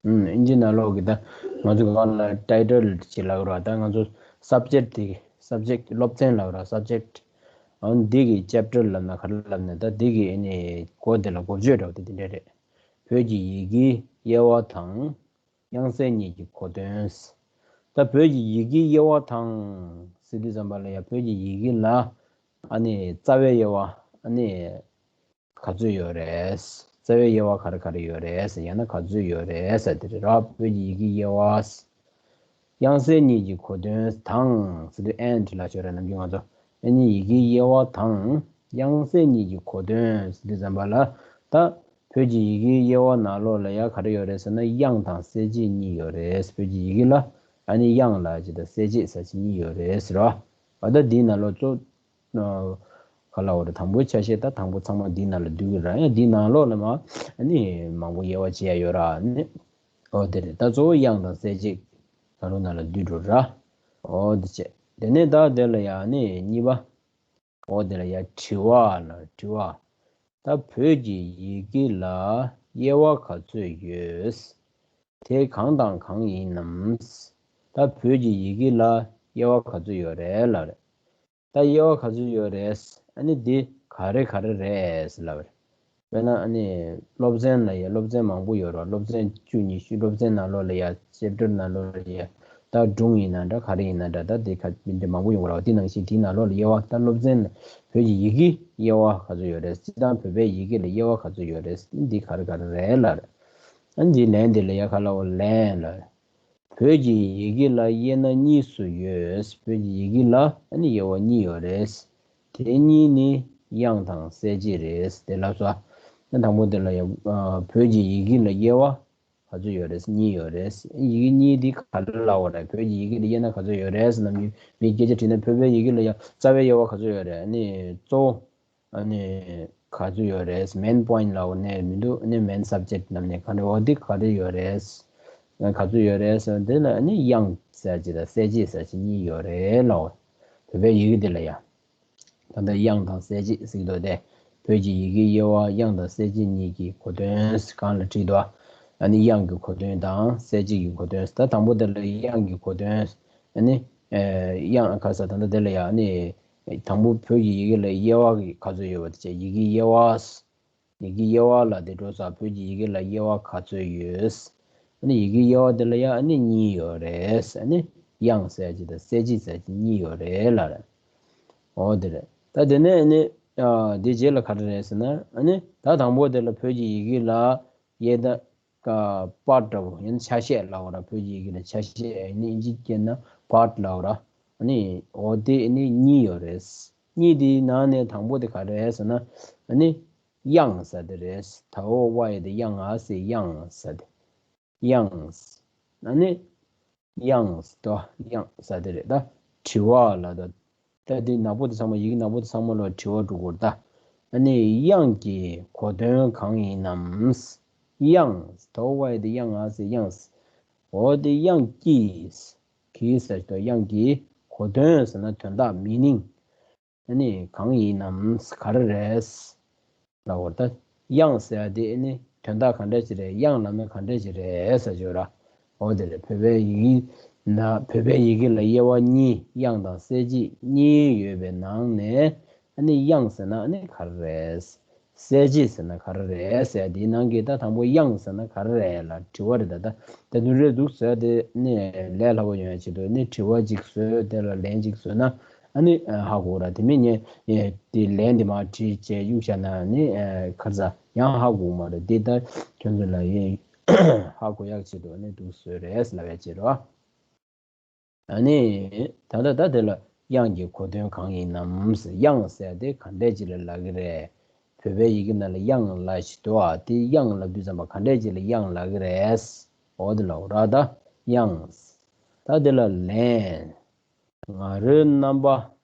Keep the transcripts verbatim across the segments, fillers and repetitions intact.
ཨུམ། ཨིན་ཇི་ནང་ལོགས་ཀྱི་ད་ང་ཚོ་གང་ལ་ཊའི་ཊལ་ཅིག་ལབ་ར། ད་ང་ཚོ་སབ་ཇེག་དེ་སབ་ཇེག་སློབ་ཚན་ལབ་ར། སབ་ཇེག་ཨ་འདི་གི་ཅེབ་ཊར་ལབ་ན་ག་རེ་ལབ་ན། ད་འདི་གི་ཨ་ནི་འགོ་དེ་ལ་འགོ་བརྗོད་འདྲ་བོ་དེ་དེ་འདྲ་རེད། བོད་ཀྱི་ཡི་གེའི་དབྱེ་བ་དང་། དབྱངས་གསལ་གཉིས་ཀྱི་གོ་དོན། ད་བོད་ཀྱི་ཡི་གེའི་དབྱེ་བ་དང་ཟེར་དུས་ཙམ་པ་ལ་ཡ། བོད་ཀྱི་ཡི་གེ་ལ་ཨ་ནི་རྩ་བའི་དབྱེ་བ་ཨ་ནི་ག་ཚོད་ཡོད་རེད། རྩ་བའི་དབྱེ་བ་ག་རེ་ག་རེ་ཡོད་རེད་ཟེར། ཡང་ན་ག་ཚོད་ཡོད་རེད་ཟེར་དེ་རེད་ར། བོད་ཀྱི་ཡི་གེའི་དབྱེ་བ། དབྱངས་གསལ་གཉིས་ཀྱི་གོ་དོན་དང་ཟེར་དུས་ཨེན་ཌི་ལབ་ཆོག་རེད། ནམ་རྒྱུན་ང་ཚོ་ཨ་ནི་ཡི་གེའི་དབྱེ་བ་དང་དབྱངས་གསལ་གཉིས་ཀྱི་གོ་དོན་ཟེར་དུས་ཙམ་པ་ལ། ད་བོད་ཀྱི་ཡི་གེའི་དབྱེ་བ་ནང་ལོགས་ལ་ཡ་ག་རེ་ཡོད་རེད་ཟེར་ན། དབྱངས་དང་གསལ་བྱེད་གཉིས་ཡོད་རེད། བོད་ཀྱི་ཡི་གེ་ལ་ཨ་ནི་དབྱངས་ལབ་ཅིག་དང་གསལ་བྱེད་ཟེར་ཅིག་གཉིས་ཡོད་རེད་ཟེར་བ། ཨ་ད་འདིའི་ནང་ལོགས་གཙོ་ག་ལབ་དགོས་རེད། དང་པོའི་ཆ་ཤས་ད་དང་པོ་ཚང་མ་འདིའི་ནང་ལ་འདུས་ཀྱི་རེད། ཡང་འདིའི་ནང་ལོགས་ལ་མ་ཨ་ནི་མང་པོ་དབྱེ་བ་ཕྱེ་ཡ་ཡོད་ར། ཨ་ནི་ཨོ་དེ་རེད། ད་གཙོ་བོ་དབྱངས་དང་གསལ་བྱེད་ད་རུང་ནང་ལ་འདུས་འགྲོ་ར། ཨོ་དེ་བྱས། དེ་ནས་ད་དེ་ལ་ཡ་ཨ་ནི་གཉིས་པ། འོ་དེ་ལ་ཡ་དྲི་བ་ལ། དྲི་བ། ད་བོད་ཀྱི་ཡི་གེ་ལ་དབྱེ་བ་ག་ཚོད་ཡོད། དེ་གང་དང་གང་ཡིན་ནམ། ད་བོད་ཀྱི་ཡི་གེ་ལ་དབྱེ་བ་ག་ཚོད་ཡོད་རེད་ལབ་རེད། ད་དབྱེ་བ་ག་ཚོད་ཡོད་རེད། ཨ་ནི་འདི་ག་རེ་ག་རེ་རེད་ལབ་རེད། དཔེར་ན་ཨ་ནི་སློབ་ཚན་ལ་ཡ་སློབ་ཚན་མང་པོ་ཡོད་རེད། སློབ་ཚན་བཅུ་ཉི་ཤུ། སློབ་ཚན་ནང་ལོགས་ལ་ཡ་ཅེབ་ཊར་ནང་ལོགས་ལ་ཡ་ད་སྒྲུང་ཡིན་ན་འདྲ། ག་རེ་ཡིན་ན་འདྲ། ད་དེ་ག་མི་འདྲ་མང་པོ་ཡོང་གི་རེད་བ། དེ་ནང་བཞིན་དེའི་ནང་ལོགས་ལ་དབྱེ་བ། ད་སློབ་ཚན་བོད་ཀྱི་ཡི་གེ་དབྱེ་བ་ག་ཚོད་ཡོད་རེད། སྤྱིར་བཏང་བོད་པའི་ཡི་གེ་ལ་དབྱེ་བ་ག་ཚོད་ཡོད་རེད། འདི་ག་རེ་ག་རེ་རེད་ལབ་རེད། ཨ་ནི་འདིའི་ལན་དེ་ལ་ཡ་ག་ལབ་དགོས། ལན་ལབ་རེད། བོད་ཀྱི་ཡི་གེ་ལ་དབྱེ་ན་གཉིས་སུ་ཡོད། བོད་ཀྱི་ཡི་གེ་ལ་ཨ་ནི་དབྱེ་བ་གཉིས་ཡོད་རེད། དེ་གཉིས་ནི་དབྱངས་དང་གསལ་བྱེད་རེད། དེ་ལབ་སོང་། ཨ་དང་པོ་དེ་ལ་ཡ་ཨ་བོད་ཀྱི་ཡི་གེ་ལ་དབྱེ་བ་ག་ཚོད་ཡོད་རེད། གཉིས་ཡོད་རེད། ཡི་གེ་གཉིས་འདི་ག་རེ་ལབ་དགོས་རེད། བོད་ཀྱི་ཡི་གེ་ལ་དབྱེ་ན་ག་ཚོད་ཡོད་རེད་ཟེར་ན། མི་མི་སྐད་ཆ་དྲིས་ན། བོད་པའི་ཡི་གེ་ལ་ཡ་རྩ་བའི་དབྱེ་བ་ག་ཚོད་ཡོད་རེད། ཨ་ནི་གཙོ་བོ་ཨ་ནི་ག་ཚོད་ཡོད་རེད། མེན་པོ་ཡིན་ཊི་ལབ་ནས་མི་འདུག་ཨ་ནི་མེན་སབ་ཇེག་ཊི་ནམ་ནས་ག་འདྲ་བ་འདི་ག་རེ་ཡོད་རེད། ག་ཚོད་ཡོད་རེད་ཟེར། དེ་ལ་ཨ་ནི་དབྱངས་ཟེར་ཅིག་དང་གསལ་བྱེད་ཟེར་ཅིག་གཉིས་ཡོད་རེད་ལབ། བོད་པའི་ཡི་གེ་འདི་ལ་ཡ། ད་ལྟ་དབྱངས་དང་གསལ་བྱེད་ཟེར་གྱི་འདུག་སྟེ། བོད་ཀྱི་ཡི་གེའི་དབྱེ་བ། དབྱངས་དང་གསལ་བྱེད་གཉིས་ཀྱི་གོ་དོན་གང་ལ་དྲིས་འདུག་ཨ་ནི་དབྱངས་ཀྱི་གོ་དོན་དང་གསལ་བྱེད་ཀྱི་གོ་དོན། ད་དང་པོ་དེ་ལ་དབྱངས་ཀྱི་གོ་དོན། ཨ་ནི་ཨེ་དབྱངས་ག་ས། ད་ལྟ་དེ་ལ་ཡ་ཨ་ནི་དང་པོ་བོད་ཀྱི་ཡི་གེ་ལ་དབྱེ་བ་གི་ག་ཚོད་ཡོད་པ་དེ་བྱས། ཡི་གེའི་དབྱེ་བ། ཡི་གེའི་དབྱེ་བ་ལ་དེ་འགྲོ་ས། བོད་ཀྱི་ཡི་གེ་ལ་དབྱེ་བ་ག་ཚོད་ཡོད། ཨ་ནི་ཡི་གེའི་དབྱེ་བ་དེ་ལ་ཡ་ཨ་ནི་གཉིས་ཡོད་རེད། ཨ་ནི་དབྱངས་ཟེར་ཅིག་དང་གསལ་བྱེད་ཟེར་ཅིག་གཉིས་ཡོད་རེད་ལབ་རེད། འོ་དེ་རེད། ད་དེ་ནས་ཨ་ནི་ཨ་དེ་རྗེས་ལ་ག་རེ་རེད་ཟེར་ན། ཨ་ནི་ད་དང་པོ་དེ་ལ་བོད་ཀྱི་ཡི་གེ་ལ་དབྱེ་ད་ཀ་པཱརཊ་འདྲ་བོ་ཡིན། ཆ་ཤས་ལབ་དགོས་ར། བོད་ཀྱི་ཡི་གེ་ལ་ཆ་ཤས། ཨ་ནི་ཨིན་ཇི་སྐད་ན་པཱརཊ་ལབ་དགོས་ར། ཨ་ནི་འོ་དེ་ཨ་ནི་གཉིས་ཡོད་རེད། གཉིས་དེའི་ནང་ནས་དང་པོ་དེ་ག་རེ་རེད་ཟེར་ན། ཨ་ནི་དབྱངས་ཟེར་དེ་རེད། ད་འོ་ཝའི་དེ་དབྱངས། ཨ་སི་དབྱངས་ཟེར་དེ། དབྱངས། ཨ་ནི་དབྱངས་དོ། དབྱངས་ཟེར་དེ་རེད། ད་དྲི་བ་ལ་ད། ད་འདི་ནག་པོ་དེ་ཚང་མ། ཡི་གེ་ནག་པོ་དེ་ཚང་མ་ལ་དྲི་བ་འགྲོ་གི་རེད་ད། ཨ་ནི་དབྱངས་ཀྱི་གོ་དོན་གང་ཡིན་ནམ། དབྱངས། ད་འོ་ཝའི་དེ་དབྱངས། ཨ་སི་དབྱངས། འོ་དེ་དབྱངས་ཀྱི། ཀྱི་ཟེར་དུས་དབྱངས་ཀྱི་གོ་དོན་ཟེར་ན་དོན་དག། མི་ནིང་། ཨ་ནི་གང་ཡིན་ནམ། ག་རེ་རེད་ལབ་པར། ད་དབྱངས་ཟེར་ཡ་དེ་ཨ་ནི་དོན་དག་ག་འདྲ་ཅིག་རེད། དབྱངས་ལབ་ན་ག་འདྲ་ཅིག་རེད་ཟེར་གྱི་ཡོད་ར། འོ་དེ་རེད། བོད་པའི་ཡི་གེ་ན། བོད་པའི་ཡི་གེ་ལ་དབྱེ་བ་གཉིས། དབྱངས་དང་གསལ་བྱེད་གཉིས་ཡོད་པའི་ནང་ནས། ཨ་ནི་དབྱངས་ཟེར་ན་ཨ་ནི་ག་རེ་རེད། གསལ་བྱེད་ཟེར་ན་ག་རེ་རེད་ཟེར་ཡ་དེའི་ནང་གི། ད་དང་པོ་དབྱངས་ཟེར་ན་ག་རེ་རེད་ལབ་དྲི་བ་རེད་ད། ད་ད་དུང་རེད་འདུག་ཟེར་ཡ་དེ་ནི་ལས་སླ་པོ་ཡོང་ཡ་ཆེད་དུ་ནི་དྲི་བ་ཅིག་བཟོས། དེ་ལ་ལན་ཅིག་བཟོས་ན་ཨ་ནི་ཧ་གོ་ར། དེ་མིན་ངས་དེ་ལན་དེ་མར་བྲིས་བྱས་གཡུག་བཞག་ན་ནི་ག་རེ་ཟ། ཡང་ཧ་གོ་མ་རེད། འདི་ལྟར་ཁྱོད་ཚོ་ལ་ཡིན་ཧ་གོ་ཡག་ཆེད་དུ་ནི་འདུག་བཟོས་རེད་ལབ་ཡ་ཆེད་དུ། ཨ་ནི་ད་ལྟ་ད་དེ་ལ་དབྱངས་ཀྱི་གོ་དོན་གང་ཡིན་ནམ། དབྱངས་ཟེར་དེ་ག་འདྲས་ཅིག་ལ་ལབ་ཀྱི་རེད། བོད་པའི་ཡི་གེ་ནང་ལ་དབྱངས་ལབ་ཞིག་འདུག་ཨ། དེ་དབྱངས་ལབ་དུས་ཙམ་པ་ག་འདྲས་ཅིག་ལ་དབྱངས་ལབ་ཀྱི་རེད། འོ་དེ་ལ་འོ་ར་ད་དབྱངས། ད་དེ་ལ་ལན། ང་རོའི་རྣམ་པ་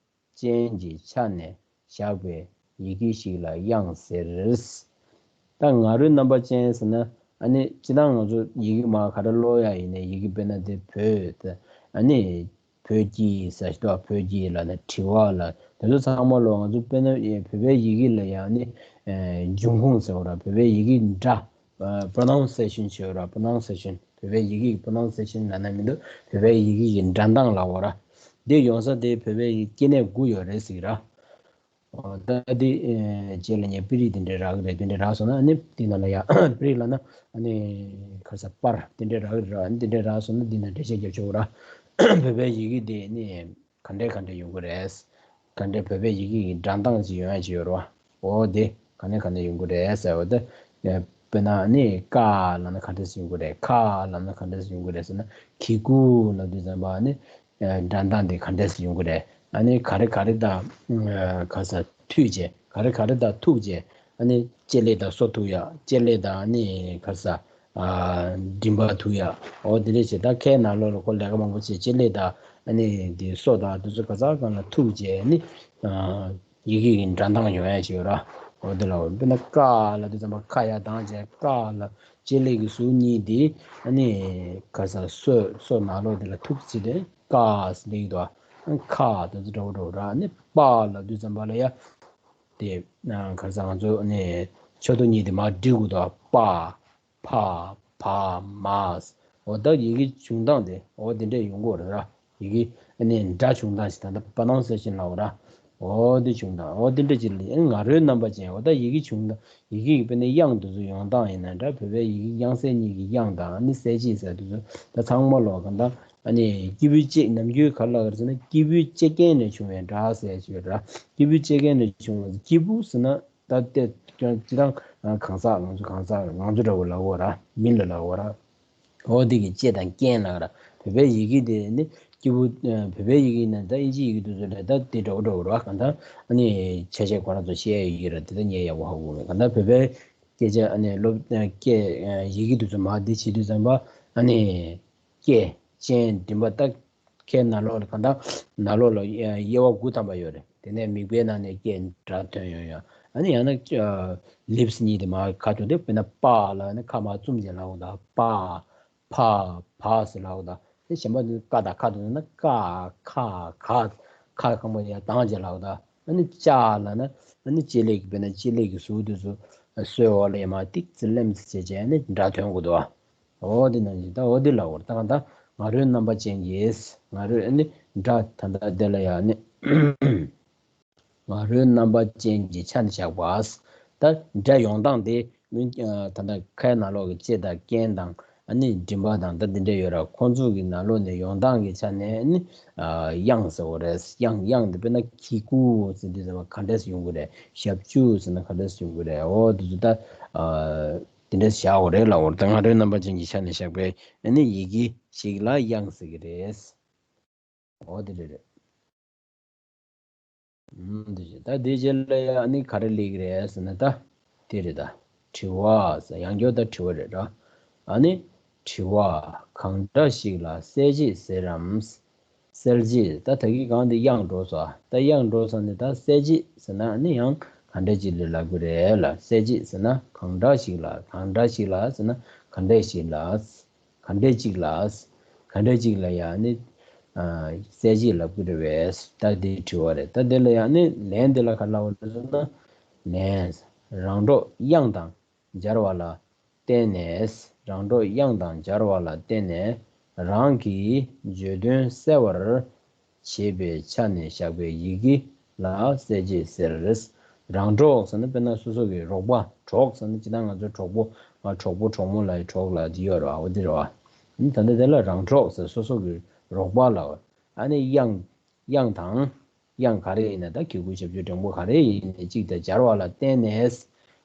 ཅན་གྱི་ཆ་ནས་བཞག་པའི་ཡི་གེ་ཞིག་ལ་དབྱངས་ཟེར། ད་ང་རོའི་རྣམ་པ་ཅན་ཟེར་ན། ཨ་ནི་སྤྱིར་བཏང་ང་ཚོ་ཡི་གེ་མར་ག་རེ་ཀློག་ཡ་ཡིན་ནའི་ཡི་གེ། དཔེར་ན་དེ་བོད། ཨ་ནི་བོད་ཀྱི་ཟེར་ཞིག་འདུག་བ། བོད་ཀྱི་ལབ་ན་དྲི་བ་ལ། དེ་ཚོ་ཚང་མ་ལོ་ང་ཚོ་དཔེར་ན་བོད་པའི་ཡི་གེ་ལ་ཡང་ནི་འབྱུང་ཁུངས་ཟེར་བ་ར། བོད་པའི་ཡི་གེ་འདྲ། པྲོ་ནའུན་སེ་ཤན་བྱེད་བ་ར། པྲོ་ནའུན་སེ་ཤན། བོད་པའི་ཡི་གེ་གི་pronunciation་ལབ་ན་མི་འདུག་བོད་པའི་ཡི་གེ་གི་འགྲེལ་སྟངས་ལབ་དགོས་ར། འདི་ཡོང་ས་དེ་བོད་པའི་ཡི་གེ་སྐྱེ་གནས་དགུ་ཡོད་རེད་ཟེར་གི་ར། ཨོ་ད་འདི་ཨེ་རྗེས་ལ་ངས་པི་རིགས་དེ་འདྲའི་རག་གི་རེད། དེ་འདྲའི་རག་སོང་ན་ཨ་ནི་དེ་ནང་ལ་ཡ་པི་རིགས་ལབ་ན་ཨ་ནི་ཁ་ས་པར་དེ་འདྲའི་རག་གི་རེད། ཨ་ནི་དེ་འདྲའི་རག་སོང་ན་འདི་ནང་འགྲེལ་བཤད་རྒྱབ་ཆོག་ར། བོད་པའི་ཡི་གེ་དེ་ནི་ག་འདྲས་ག་འདྲས་ཡོང་གི་རེད། ག་འདྲས་བོད་པའི་ཡི་གེ་གི་འགྲེལ་སྟངས་ཅིག་ཡོང་ཡ་ཅིག་ཡོད་རེད་བ། ཨོ་དེ་ག་ནས་ག་ནས་ཡོང་གི་རེད་ཟེར་བ་དེ། དཔེར་ན་ནི་ཀ་ལབ་ན་ག་འདྲས་ཡོང་གི་རེད། ཁ་ལབ་ན་ག་འདྲས་ཡོང་གི་རེད་ཟེར་ན་ཁི་ཀུ་ལབ་དུས་ཙམ་པ་ནི་འགྲེལ་སྟངས་དེ་ག་འདྲས་ཡོང་གི་རེད། ཨ་ནི་ག་རེ་ག་རེ་དང་ག་ས་མཐུད་བྱས་ག་རེ་ག་རེ་དང་ཐུག་བྱས་ཨ་ནི་ལྕེ་ལེ་དང་སོ་ཐུག་ཡ། ལྕེ་ལེ་དང་ཨ་ནི་ག་ས་མགྲིན་པ་ཐུག་ཡ། འོ་དེ་འདྲས་བྱས་ད་ཁའི་ནང་ལོགས་ལ་ཁོ་ལས་ཀ་མང་པོ་བྱས་ལྕེ་ལེ་དང་ཨ་ནི་དེ་སོ་དང་དེ་ཚོ་ག་ས་གང་ལ་ཐུག་བྱས་ཨ་ནི། ཡི་གེ་གི་འགྲེལ་སྟངས་ཡོང་ཡ་ཅིག་ཡོད་ར། འོ་དེ་ལ་འོ་དཔེར་ན་ཀ་ལབ་དུས་ཙམ་པ་ཁ་ཡར་ལྡང་བྱས་ཀ་ལ་ལྕེ་ལེ་གི་ཟུར་གཉིས་དེ་ཨ་ནི་ག་ས་སོ་སོ་ནང་ལོགས་དེ་ལ་ཐུག་ཅིག་དེ་ཀ་ཟེར་ཡོད་དོ། ཁ་དེ་ཚོ་འདྲ་བོ་འདྲ་བོ་ར། ཨ་ནི་པ་ལབ་དུས་ཙམ་པ་ལ་ཡ་དེ་ག་ས་ང་ཚོ་ཨ་ནི་ཕྱོགས་མཐུད་གཉིས་དེ་མར་སྒྲིལ་དགོས་དོ། པ། ཕ། བ། མ། འོ་ད་ཡི་གེ་བྱུང་སྟངས་དེ་འོ་དེ་འདྲས་ཡོང་གི་ཡོད་རེད་ར། ཡི་གེ་ཨ་ནི་སྒྲ་བྱུང་སྟངས་ཤིག་ད་ལྟ་pronunciation་ལབ་ར། འོ་དེ་བྱུང་སྟངས་འོ་དེ་འདྲས་ཅིག་ལ་ང་རོའི་རྣམ་པ་ཅན་འོ་ད་ཡི་གེ་བྱུང་སྟངས་ཡི་གེ་གི་དཔེར་ན་དབྱངས་དེ་ཚོ་ཡོང་སྟངས་ཡིན་ན་འདྲ། བོད་པའི་ཡི་གེ་དབྱངས་གསལ་གཉིས་ཀྱི་དབྱངས་དང་ཨ་ནི་གསལ་བྱེད་ཟེར་དེ་ཚོ་ད་ཚང་མ་ལོག་ག་ད་ཨ་ནི་སྐྱེས་བུ་གཅིག་ནམ་རྒྱུན་ག་ལ་ག་རེ་ཟེར་ན་སྐྱེས་བུ་གཅིག་རྐྱེན་ནས་བྱུང་བའི་སྒྲ་ཟེར་ཞིག་ཡོད་ར། སྐྱེས་བུ་གཅིག་རྐྱེན་ནས་བྱུང་བ་སྐྱེས་བུ་ཟེར་ན། ད་ལྟའི་སྤྱིར་བཏང་གང་ཟག་ང་ཚོ་གང་ཟག་ང་ཚོ་འདྲ་བོ་ལབ་དགོས་ར། མི་ལ་ལབ་དགོས་ར། འོ་དེ་གི་གཅེས་དང་རྐྱེན་ལབ་ར། བོད་པའི་ཡི་གེ་དེ་ནི་སྐྱེས་བུ་བོད་པའི་ཡི་གེ་ནི་ད་ཨིན་ཇི་ཡི་གེ་དེ་ཚོ་ལས་ད་དེ་འདྲ་བོ་འདྲ་བོ་ར། གང་ལྟར་ཨ་ནི་ཆ་ཤས་ཁོ་རང་ཚོ་བཤད་ཡ་ཡི་གེ་ར། དེ་ད་ངས་ཡག་པོ་ཧ་གོ་མེད། གང་ལྟར་བོད་པའི་སྐད་ཆ་ཨ་ནི་སློབ་སྐད་ཡི་གེ་དེ་ཚོ་མར་འདི་བྱེད་དུས་ཙམ་པ་ཨ་ནི་སྐད་ཅན་མགྲིན་པ་ད། ཁའི་ནང་ལོགས་ལ་གང་ལྟར་ནང་ལོགས་ལ་དབྱེ་བ་དགུ་ཐམ་པ་ཡོད་རེད། དེ་ནས་མིད་པའི་ནང་ནས་སྐད་སྒྲ་ཐོན་ཡོང་ཡ། ཨ་ནི་ཡང་ན་lips་གཉིས་དེ་མར་ཁ་ཐུག་དེ་དཔེར་ན་པ་ལ་ནི་ཁ་མར་བཙུམ་བྱས་ལབ་དགོས་དང་། པ། ཕ། བ་ཟེར་ལབ་དགོས་དང་། དེ་གཞན་པ་ནི་ཀ་དང་ཁ་ཐུག་ན་ཀ་ཁ་ག་ཁ་གང་པོ་ཡར་ལྡང་བྱས་ལབ་དགོས་དང་། ཨ་ནི་ཅ་ལབ་ན་ཨ་ནི་ལྕེ་ལེ་གི་དཔེར་ན་ལྕེ་ལེ་གི་ཟུར་དེ་ཚོ་སོའི་འོག་ལ་ཡར་མར་ཏིག་ཙི་ལེམ་ཙི་བྱས་བྱས་ཨ་ནི་སྒྲ་ཐོན་དགོས་འདུག་བ། འོ་དེ་ནང་བཞིན་ད་འོ་དེ་ལ་འོར་ད་གང་ད་ང་རོའི་རྣམ་པ་ཅན་གྱིས་ང་རོའི་ཨ་ནི་སྒྲ་ད་ད་དེ་ལ་ཡང་ནི་ང་རོའི་རྣམ་པ་ཅན་གྱི་ཆ་ནས་བཞག་པ། ད་སྒྲ་ཡོང་སྟངས་དེ་ད་ད་ཁའི་ནང་ལོགས་ཀྱི་ལྕེ་དང་རྐན་དང་ཨ་ནི་མགྲིན་པ་དང་ད་དེ་འདྲ་ཡོད་ར། ཁོང་ཚོ་གི་ནང་ལོགས་ནས་ཡོང་སྟངས་ཀྱི་ཆ་ནས་ཨ་ནི་དབྱངས་ཟེར་བ་རེད། དབྱངས་དབྱངས་དེ་དཔེར་ན་ཁྱི་གུ་ཟེར་དུས་ཙམ་པ་ག་འདྲས་ཡོང་གི་རེད། ཞབས་ཀྱུ་ཟེར་ན་ག་འདྲས་ཡོང་གི་རེད། འོ་དེ་ཚོ་ད། དེ་འདྲ་བཞག་དགོས་རེད་ལབ་དགོས་རེད། ད་ང་རོའི་རྣམ་པ་ཅན་གྱི་ཆ་ནས་བཞག་པའི་ཨ་ནི་ཡི་གེ་ཞིག་ལ་དབྱངས་ཟེར་གྱི་རེད། འོ་དེ་རེད་རེད། ཨུམ་དེ་བཞིན་ད་དེ་རྗེས་ལ་ཡང་ཨ་ནི་ག་རེ་སླེབས་ཀྱི་རེད་ཟེར་ན་ད་དེ་རེད་ད། དྲི་བ་ཟེར་ཡང་བསྐྱར་ད་དྲི་བ་རེད་ར། ཨ་ནི་དྲི་བ། གང་འདྲ་ཞིག་ལ་གསལ་བྱེད་ཟེར་རམ། གསལ་བྱེད་ད་ད་གིན་གང་དེ་དབྱངས་འགྲོ་ས། ད་དབྱངས་འགྲོ་ས་ནས་ད་གསལ་བྱེད་ཟེར་ན་ནི་ཡང་ག་འདྲ་ཅིག་ལ་ལབ་དགོས་རེད་ལ། གསལ་བྱེད་ཟེར་ན་གང་འདྲ་ཞིག་ལ། གང་འདྲ་ཞིག་ལ་ཟེར་ན་ག་འདྲ་ཞིག་ལ། ག་འདྲ་ཅིག་ལ། ག་འདྲ་ཅིག་ལ་ཡང་ནི་གསལ་བྱེད་ལབ་དགོས་རེད་པས། ད་དེ་དྲི་བ་རེད། ད་དེ་ལ་ཡང་ནི་ལན་དེ་ལ་ག་ལབ་དགོས་རེད་ཟེར་ན། ལན། རང་གྲོགས་དབྱངས་དང་སྦྱར་བ་ལ་བརྟེན་ནས། རང་གྲོགས་དབྱངས་དང་སྦྱར་བ་ལ་བརྟེན་ནས་རང་གི་བརྗོད་དོན་གསལ་བར་བྱེད་པའི་ཆ་ནས་བཞག་པའི་ཡི་གེ་ལ་གསལ་བྱེད་ཟེར། རང་གྲོགས་ཟེར་ན་དཔེར་ན་སོ་སོ་གི་རོགས་པ། གྲོགས་ཟེར་ན་སྤྱིར་བཏང་ང་ཚོའི་གྲོགས་པོ། ང་གྲོགས་པོ་གྲོགས་མོ་ལ་གྲོགས་ལ་དེ་ཡོད་རེད་བ། འོ་དེ་རེད་བ། ཨ་ནི་ད་ལྟ་དེ་ལ་རང་གྲོགས་ཟེར་སོ་སོ་གི་རོགས་པ་ལ། ཨ་ནི་དབྱངས། དབྱངས་དང་། དབྱངས་ག་རེ་ཡིན་ན་ད་གི་གུ་ཞབས་ཀྱུ་འགྲེང་བུ་ག་རེ་ཡིན་ནའི་གཅིག་དང་སྦྱར་བ་ལ་བརྟེན་ནས།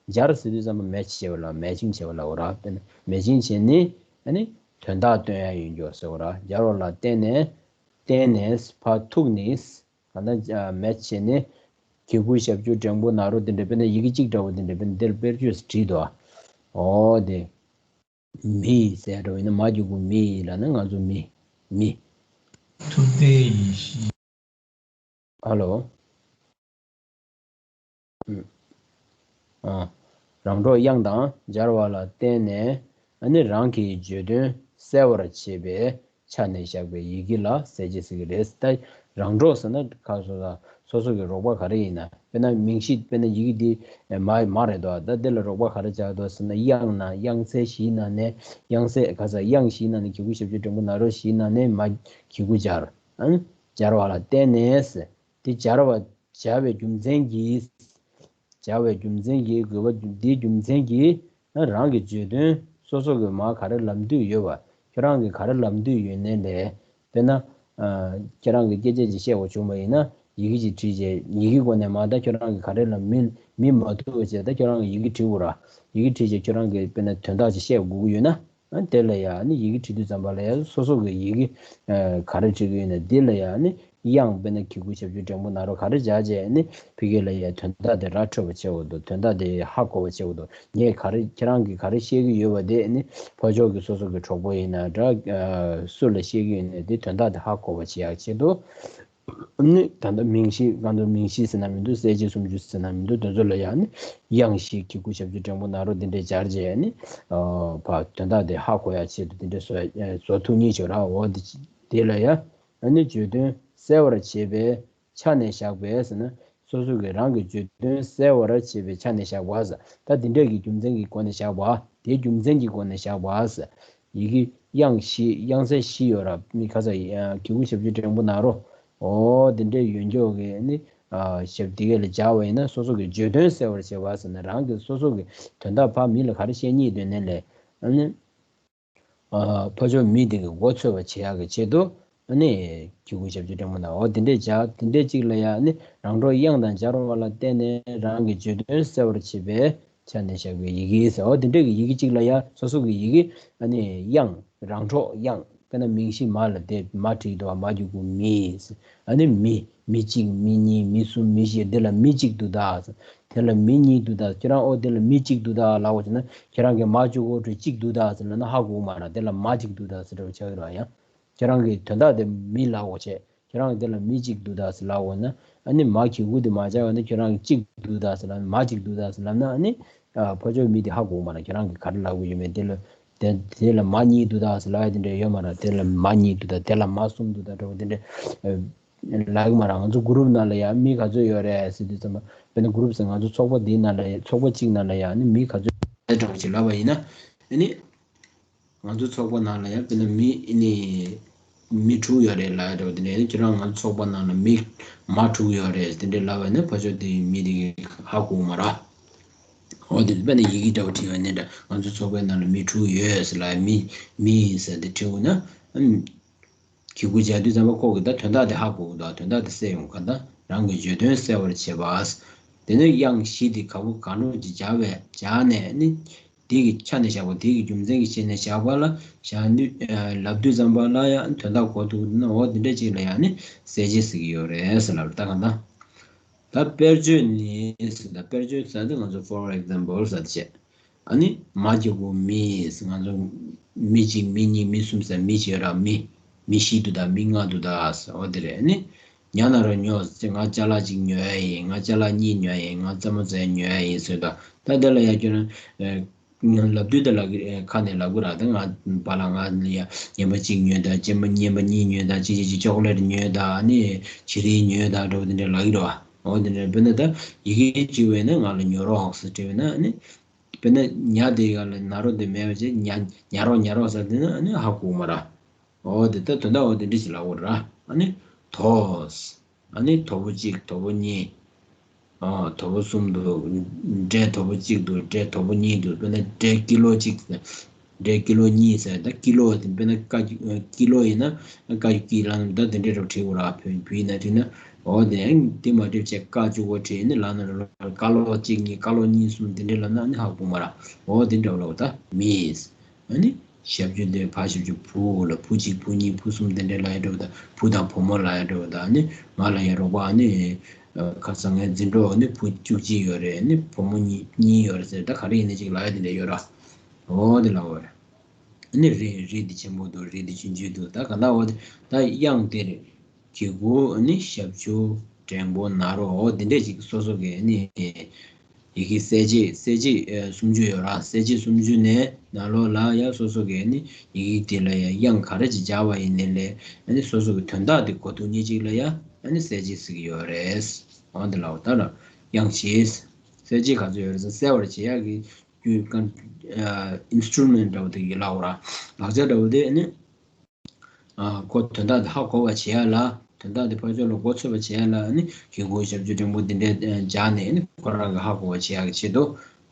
སྦྱར་ཟེར་དུས་ཙམ་པ་མེ་ཆི་བྱས་པ་ལ་མེ་ཆིང་བྱས་པ་ལ་འོ་ར། དཔེར་ན་མེ་ཆིང་བྱས་ནས་ཨ་ནི་དོན་དག་སྟོན་ཡ་ཡིན་རྒྱུ་ཟེར་བ་ར། སྦྱར་བ་ལ་བརྟེན་ནས། བརྟེན་ནས་ཕར་ཐུག་ནས། གང་ལྟར་མེ་ཆི་བྱས་ནས་གི་གུ་ཞབས་ཀྱུ་འགྲེང་བུ་ན་རོ་དེ་འདྲ། དཔེར་ན་ཡི་གེ་གཅིག་འདྲ་བོ་དེ་འདྲ། དཔེར་ན་འདིར་དཔེར་བརྗོད་བྲིས་འདུག་འོ་དེ། མི་ཟེར་འགྲོ་ཡིན་ན་མ་གི་གུ་མི་ལབ་ན་ང་ཚོ་མི། མི། ཐུབ་བསྟན་ཡེ་ཤེས། ཧ་ལོ། ཨུམ། ཨ། རང་གྲོགས་དབྱངས་དང་སྦྱར་བ་ལ་བརྟེན་ནས་ཨ་ནི་རང་གི་བརྗོད་དོན་གསལ་བར་བྱེད་པའི་ཆ་ནས་བཞག་པའི་ཡི་གེ་ལ་གསལ་བྱེད་ཟེར་གྱི་རེད། ད་རང་གྲོགས་ཟེར་ན་ཁ་སོ་ད་སོ་སོ་གི་རོགས་པ་ག་རེ་ཡིན་ན། དཔེར་ན་མིང་གཞི་དཔེར་ན་ཡི་གེ་འདི་མ་མ་རེད་དོ། ད་འདི་ལ་རོགས་པ་ག་རེ་བྱ་དོ་ཟེར་ན། དབྱངས་ན་དབྱངས་གསལ་བཞིའི་ནང་ནས་དབྱངས་གསལ་ག་ས་དབྱངས་བཞིའི་ནང་ནས་གི་གུ་ཞབས་ཀྱུ་འགྲེང་བུ་ན་རོ་བཞིའི་ནང་ནས་མ་གི་གུ་སྦྱར། ཨང་། སྦྱར་བ་ལ་བརྟེན་ནས་ཟེར། དེ་སྦྱར་བ་སྦྱར་བའི་རྒྱུ་མཚན་གྱིས། སྦྱར་བའི་རྒྱུ་མཚན་གྱིས་དགོས་པ་འདིའི་རྒྱུ་མཚན་གྱིས་རང་གི་བརྗོད་དོན་སོ་སོ་གི་མ་ག་རེ་ལབ་འདོད་ཡོད་པ། ཁྱོད་རང་གི་ག་རེ་ལབ་འདོད་ཡོད་ནའི་ལས། དཔེར་ན། ཨ། ཁྱེད་རང་གི་སྐད་ཆ་ཅིག་བཤད་དགོས་བྱུང་བ་ཡིན་ན་ཡི་གེ་ཅིག་བྲིས་རྗེས་ཡི་གེ་སྒོ་ནས་མ། ད་ཁྱོད་རང་གི་ག་རེ་ལབ་མི་མི་མ་ཐུག་པ་བྱས། ད་ཁྱོད་རང་གི་ཡི་གེ་བྲིས་དགོས་ར། ཡི་གེ་བྲིས་རྗེས་ཁྱོད་རང་གི་དཔེར་ན་དོན་དག་ཅིག་བཤད་དགོས་ཀྱི་ཡོད་ན། ཨ། དེ་ལ་ཡང་ནི་ཡི་གེ་བྲིས་དུས་ཙམ་པ་ལ་ཡང་སོ་སོ་གི་ཡི་གེ་ཨ་ག་རེ་བྲིས་ཀྱི་ཡོད་ན་འདི་ལ་ཡང་ནི་དབྱངས་དཔེར་ན་གི་གུ་ཞབས་ཀྱུ་འགྲེང་བུ་ན་རོ་ག་རེ་སྦྱར་བྱས་ནི་ཕ་གི་ལ་ཡང་དོན་དག་དེ་ར་འཕྲོད་པ་བྱེད་དགོས་འདུག་དོན་དག་དེ་ཧ་གོ་བ་བྱེད་དགོས་འདུག་ངས་ག་རེ་ཁྱེད་རང་གིས་ག་རེ་བཤད་ཀྱི་ཡོད་པ་དེ་ནི་ཕར་ཕྱོགས་ཀྱི་སོ་སོ་གི་གྲོགས་པོ་ཡིན་ན་འདྲ། ཨ། སུ་ལ་བཤད་ཀྱི་ཡོད་ན་དེ་དོན་དག་དེ་ཧ་གོ་བ་བྱེད་ཡག་ཆེད་དུ། ནི་ད་ལྟ་མིང་གཞི་གང་དུ་མིང་གཞི་ཟེར་ན་མི་འདུག་གསལ་བྱེད་སུམ་ཅུ་ཟེར་ན་མི་འདུག་དེ་ཚོ་ལ་ཡང་ནི་དབྱངས་བཞི་གི་གུ་ཞབས་ཀྱུ་འགྲེང་བུ་ན་རོ་འདི་འདྲའི་སྦྱར་བྱས་ནི། ཨ། ཕར་དོན་དག་དེ་ཧ་གོ་ཡག་ཆེད་དུ་འདི་འདྲའི་བཟོ་བཟོ་ཐུབ་ངེས་བྱོས་ར། འོ་དེ་དེ་ལ་ཡང་ནི་བརྗོད་དོན་གསལ་བར་བྱེད་པའི་ཆ་ནས་བཞག་པས་ཟེར་ན། སོ་སོ་གི་རང་གི་བརྗོད་དོན་གསལ་བར་བྱེད་པའི་ཆ་ནས་བཞག་པ་ཟེར། ད་འདི་འདྲས་ཀྱི་རྒྱུ་མཚན་གྱི་སྒོ་ནས་བཞག་པ། དེའི་རྒྱུ་མཚན་གྱི་སྒོ་ནས་བཞག་པ་ཟེར། ཡི་གེ་དབྱངས་བཞི་དབྱངས་གསལ་བཞི་ཡོད་ར། མི་ཁ་ས་ཡི་གི་གུ་ཞབས་ཀྱུ་འགྲེང་བུ་ན་རོ། འོ་འདི་འདྲས་ཡོད་མགྱོགས་ཀྱི་ནི། ཨ། ཞབས་འདི་ག་ལ་སྦྱར་བ་ཡིན་ན་སོ་སོ་གི་བརྗོད་དོན་གསལ་བར་བྱེད་པ་ཟེར་ན་རང་གི་སོ་སོ་གི་དོན་དག་ཕར་མི་ལ་ག་རེ་བཤད་སྙིང་འདོད་ནའི་ལས། ཨ་ནི། ཨ། ཕར་ཕྱོགས་མི་དེ་གི་མགོ་ཚོས་པ་བྱེད་ཡག་གི་ཆེད་དུ། ཨ་ནི། གི་གུ་ཞབས་ཀྱུ་འགྲེང་བུ་ན་འོ་དེ་འདྲས་བྱ། དེ་འདྲས་གཅིག་ལ་ཡང་ནི་རང་གྲོགས་དབྱངས་དང་སྦྱར་བ་ལ་བརྟེན་ནས་རང་གི་བརྗོད་དོན་གསལ་བར་བྱེད་པའི་ཆ་ནས་བཞག་པའི་ཡི་གེ་ཟེར། འོ་དེ་འདྲས་ཀྱི་ཡི་གེ་གཅིག་ལ་ཡང་སོ་སོ་གི་ཡི་གེ་ཨ་ནི་དབྱངས་རང་གྲོགས་དབྱངས་དཔེར་ན་མིང་གཞི་མ་ལ་དེ་མ་བྲིས་འདུག་མ་གི་གུ་མི་ཟེར། ཨ་ནི་མི། མི་གཅིག་མི་གཉིས་མི་གསུམ་མི་བཞི་འདི་ལ་མི་གཅིག་འདུག་ད་ཟེར། དེ་ལ་མི་གཉིས་འདུག་ད། ཁྱེད་རང་ཨོ་དེ་ལ་མི་གཅིག་འདུག་ད་ལབ་པ་བྱས་ན་ཁྱེད་རང་གིས་མ་གཅིག་ཨོ་གཅིག་འདུག་ད་ཟེར་ལབ་ན་ཧ་གོ་མ་ར། དེ་ལ་མ་གཅིག་འདུག་ད་ཟེར་འདྲ་བོ་ཆགས་ཀྱི་རེད་ཡ། ཁྱེད་རང་གིས་དོན་དག་དེ་མི་ལབ་པ་བྱས། ཁྱེད་རང་གིས་དེ་ལ་མི་གཅིག་འདུག་ད་ཟེར་ལབ་པ་ན། ཨ་ནི་མ་གི་གུ་དེ་མ་སྦྱར་བ་ན་ཁྱེད་རང་གིས་གཅིག་འདུག་ད་ཟེར་ལབ་ན། མ་གཅིག་འདུག་ད་ཟེར་ལབ་ན། ཨ་ནི་ཨ་ཕར་ཕྱོགས་མི་དེ་ཧ་གོ་མ་ར། ཁྱེད་རང་གིས་ག་རེ་ལབ་ཀྱི་ཡོད་མེད། དེ་ལ་དེ་དེ་ལ་མ་གཉིས་འདུག་ད་ཟེར་ལབ་ཡ་དེ་འདྲ་ཡོད་མ་ར། དེ་ལ་མ་གཉིས་འདུག་ད། དེ་ལ་མ་གསུམ་འདུག་ད་འདྲ་བོ་དེ་འདྲ་ཨ་ལབ་ཀྱི་མ་ར། ང་ཚོ་གུ་རུབ་ནང་ལ་ཡ་མི་ག་ཚོད་ཡོད་རེད་ཟེར་དུས་ཙམ་པ། དཔེར་ན་གུ་རུབ་ཟེར། ང་ཚོ་ཚོགས་པ་འདིའི་ནང་ལ་ཡ་ཚོགས་པ་གཅིག་ནང་ལ་ཡ་ནི་མི་ག་ཚོད་ཡོད་འདྲ་བོ་ཅིག་ལབ་པ་ཡིན་ན། ཨ་ནི། ང་ཚོ་ཚོགས་པ་ནང་ལ་ཡང་དཔེར་ན་མི་ཨ་ནི་མི་དྲུག་ཡོད་རེད་ལབ་ཡ་འདྲ་བོ་དེ་འདྲ། ཁྱེད་རང་ང་ཚོ་ཚོགས་པ་ནང་ལ་མི་མ་དྲུག་ཡོད་རེད་དེ་འདྲ་ལབ་པ་ན་ཕར་ཕྱོགས་དེ་མི་དེ་གིས་ཧ་གོ་མ་ར། འོ་དེ་དཔེར་ན་ཡི་གེ་འདྲ་བོ་བྲིས་པ་ནི་འདྲ། ང་ཚོ་ཚོགས་པའི་ནང་ལ་མི་དྲུག་ཡོད་ཟེར་ལབ་ཡ། མི་མི་ཟེར་དེ་བྲིས་འོ་ན། ཨམ། གི་གུ་སྦྱར་དུས་ཙམ་པ་ཁོ་གིས་ད་དོན་དག་དེ་ཧ་གོ་གི་འདུག་དོན་དག་དེ་གསལ་ཡོང་གི་འདུག་དོན་དག་དེ་གསལ་ཡོང་གི་འདུག་རང་གི་བརྗོད་དོན་གསལ་བར་བྱེད་པ། དེ་ནས་དབྱངས་བཞི་དེ་ག་བུ་གང་རུང་ཅིག་སྦྱར་བས། སྦྱར་ནས་ནི། དེ་གི་ཆ་ནས་བཞག་པ། དེ་གི་རྒྱུ་མཚན་གྱི་ཆ་ནས་བཞག་པ་ལ་བཞག་ནུས། ཨ། ལབ་དུས་ཙམ་པ་ལ་ཡང་དོན་དག་གོ་ཐུབ་ན། འོ་དེ་འདྲ་ཅིག་ལ་ཡང་ནི་གསལ་བྱེད་ཟེར་གྱི་ཡོད་རེད་ཟེར་ལབ་རེད། ད་གང་ལྟར། ད་དཔེར་བརྗོད་ནི་ཟེར། ད་དཔེར་བརྗོད་ཟེར་དུས་ང་ཚོ་for example ཟེར་དེ་བྱས། ཨ་ནི་མ་གི་གུ་མི་ཟེར། ང་ཚོ་མི་གཅིག་མི་གཉིས་མི་གསུམ་ཟེར་མི་བྱེད་ར། མི་མི་བཞི་འདུག་ད། མི་ལྔ་འདུག་ད་ཟེར། འོ་དེ་རེད། ཨ་ནི། ཉ་ན་རོ་ཉོ་ཟེར། ང་ཅ་ལག་ཅིག་ཉོ་ཡ་ཡིན། ང་ཅ་ལག་གཉིས་ཉོ་ཡ་ཡིན། ང་རྩེད་མོ་རྩེ་ཡ་ཉོ་ཡ་ཡིན་ཟེར་དང་། ད་དེ་ལ་ཡ་ཁྱོད་རང་ཨ་ལབ་དུས་དེ་ལ་ཨ་ཁ་ནས་ལབ་དགོས་ར། ད་ང་པཱ་ལགས་ང་ལ་ཡ་རྔན་པ་གཅིག་ཉོས་དང་། རྔན་པ་རྔན་པ་གཉིས་ཉོས་དང་། གཅིག་གཅིག་གཅིག་ཅོག་ལེ་ཊི་ཉོས་དང་། ཨ་ནི་ཕྱི་རིལ་ཉོས་དང་འདྲ་བོ་དེ་འདྲ་ལབ་ཀྱི་རེད་བ། འོ་དེ་འདྲ། དཔེར་ན་ད་ཡི་གེ་བྲིས་པ་ཡིན་ན་ང་ལ་ཉོ་རོགས་ཟེར་བྲིས་པ་ཡིན་ན། ཨ་ནི་དཔེར་ན་ཉ་དེ་ག་ལ་ན་རོ་དེ་མེད་པ་བྱས། ཉ་ཉ་རོགས་ཉ་རོགས་ཟེར་དེ་ན་ཨ་ནི་ཧ་གོ་མ་ར། འོ་དེ་ལྟར་དོན་དག་འོ་དེ་འདྲ་ཞིག་ལབ་དགོས་ར། ཨ་ནི་དོ། ཨ་ནི་དོ་པོ་གཅིག་དོ་པོ་གཉིས། ཨ་དོ་པོ་གསུམ་འདུག་འབྲས་དོ་པོ་གཅིག་འདུག་འབྲས་དོ་པོ་གཉིས་འདུག་དཔེར་ན་འབྲས་ཀི་ལོ་གཅིག་འབྲས་ཀི་ལོ་གཉིས་ཟེར། ད་ཀི་ལོ་དེ་དཔེར་ན་ཀ་ཀི་ལོ་ཡིན་ན་ཀ་ཀི་ལ་ད་དེ་འདྲ་རུ་བྲིས་དགོས་ར། བོད་བོད་ཡིན་ན་བྲིས་ན། འོ་དེ་དེ་མ་བྲིས་བྱས་ཀ་གཅིག་པོ་བྲིས་ནི་ལ་ན་རོ་ཀ་ལོ་གཅིག་གཉིས་ཀ་ལོ་གཉིས་གསུམ་དེ་འདྲ་ལབ་ན་ཨ་ནི་ཧ་གོ་མ་ར། འོ་དེ་འདྲ་ལབ་ད་མི། ཨ་ནི་ཞབས་ཀྱུ་འདི་ཕར་ཞབས་ཀྱུ་བུ་ལ་བུ་གཅིག་བུ་གཉིས་བུ་གསུམ་དེ་འདྲ་ལབ་ཡ་འདྲ་བོ་དང་། བུ་དང་བུ་མོ་ལབ་ཡ་འདྲ་བོ་དང་། ཨ་ནི་ང་ལ་ཡ་རོགས་པ་ཨ་ནི་ཁ་སང་ངའི་འཛིན་གྲོགས་ཨ་ནི་བུ་བཅུ་གཅིག་ཡོད་རེད། ཨ་ནི་བུ་མོ་གཉིས་གཉིས་ཡོད་རེད་ཟེར། ད་ག་རེ་ཡིན་ན་ཅིག་ལབ་ཡ་དེ་འདྲ་ཡོད་ར། འོ་དེ་ལབ་པ་རེད། ཨ་ནི་རི་རི་འདི་ཆེན་པོ་འདུག་རི་འདི་ཆུང་ཆུང་འདུག་ད་ག་ལ་འོ་དེ་ད་དབྱངས་དེ་རེད། གི་གུ་ཨ་ནི་ཞབས་ཀྱུ་འགྲེང་པོ་ན་རོ། འོ་དེ་འདྲས་ཅིག་སོ་སོ་གི་ཨ་ནི་ཡི་གེ་གསལ་བྱེད་གསལ་བྱེད་ཨ་སུམ་ཅུ་ཡོད་ར། གསལ་བྱེད་སུམ་ཅུ་ནས་ནང་ལོགས་ལ་ཡ་སོ་སོ་གི་ཨ་ནི་ཡི་གེ་དེ་ལ་ཡ་དབྱངས་ག་རེ་ཅིག་སྦྱར་བ་ཡིན་ནའི་ལས། ཨ་ནི་སོ་སོ་གི་དོན་དག་དེ་གོ་ཐུབ་མཁན་ཅིག་ལ་ཡ་ཨ་ནི་གསལ་བྱེད་ཟེར་གྱི་ཡོད་རེད། འོ་དེ་ལ་འོ་ད་ལ་ དབྱངས་བྱེད། གསལ་བྱེད་ག་ཚོད་ཡོད་རེད་ཟེར། གསལ་བར་བྱེད་ཡག་གི་རྒྱུ་ཀན་ཨ་ཨིན་སི་ཊུ་རུ་མེན་ཊི་འདྲ་བོ་དེ་གི་ལབ་དགོས་ར། ལག་ཆ་འདྲ་བོ་དེ་ནི། ཨ་ཁོ་དོན་དག་དེ་ཧ་གོ་བ་བྱེད་ཡག་ལ། དོན་དག་དེ་ཕར་ཕྱོགས་ལ་མགོ་ཚོས་པ་བྱེད་ཡག་ལ་ནི་གི་གུ་ཞབས་ཀྱུ་འགྲེང་བུ་འདི་འདྲས་སྦྱར་ནས་ནི་ཁོ་རང་གི་ཧ་གོ་བ་བྱེད་ཡག་གི་ཆེད་དུ།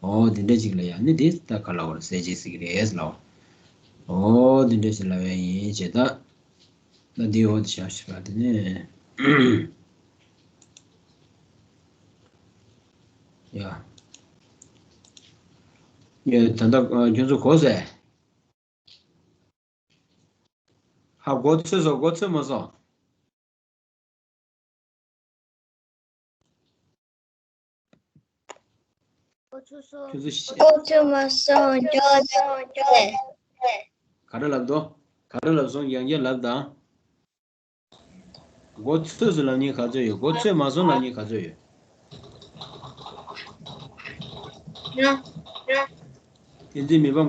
འོ་འདི་འདྲས་ཅིག་ལ་ཡང་ནི་དེ་ད་ག་ལབ་དགོས་ར། གསལ་བྱེད་ཟེར་གི་རེད་ལབ། འོ་འདི་འདྲས་ཞིག་ལབ་ཡག་ཡིན་བྱས་ད། ད་འདི་འོ་དེ་བཞག་ཞིག་ར། དེ་ནས་ཡ། ཡ་ད་ལྟ་ཁྱོད་ཚོ་གོ་སོང་ངས། ཧ་གོ་ཚོད་སོང་། གོ་ཚོད་མ་སོང་། གོ་ཚོད་མ་སོང་། ཁྱོད་ཚོ་ཤེས། གོ་ཚོད་མ་སོང་། ཇོ་ཇོ་ཇོ། ག་རེ་ལབ་འདུག་ག་རེ་ལབ་སོང་། ཡང་བསྐྱར་ལབ་དང་། གོ་ཚོད་སོང་ལབ་མཁན་ག་ཚོད་ཡོད། གོ་ཚོད་མ་སོང་ལབ་མཁན་ག་ཚོད་ཡོད། ཡ། བསྟན་འཛིན་མི་ཕམ།